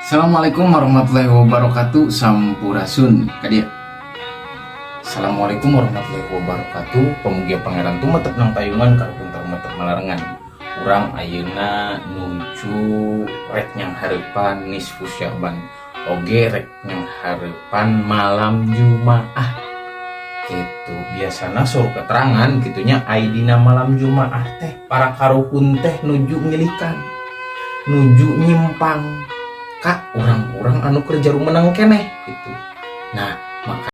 Assalamualaikum warahmatullahi wabarakatuh. Sampurasun ka dieu. Assalamualaikum warahmatullahi wabarakatuh. Pamugia Pangeran tumetep nang tayungan, karuhun tumetep malarengan. Urang ayeuna nuju rek nyanghareupan nisfu Sya'ban, oge rek nyanghareupan malam Jumaah gitu. Biasana suruh keterangan gitunya, ai dina malam Jumaah teh para karuhun teh nuju ngilikan, nuju nyimpang ka orang-orang anu kerja rumenang keneh gitu. Nah, maka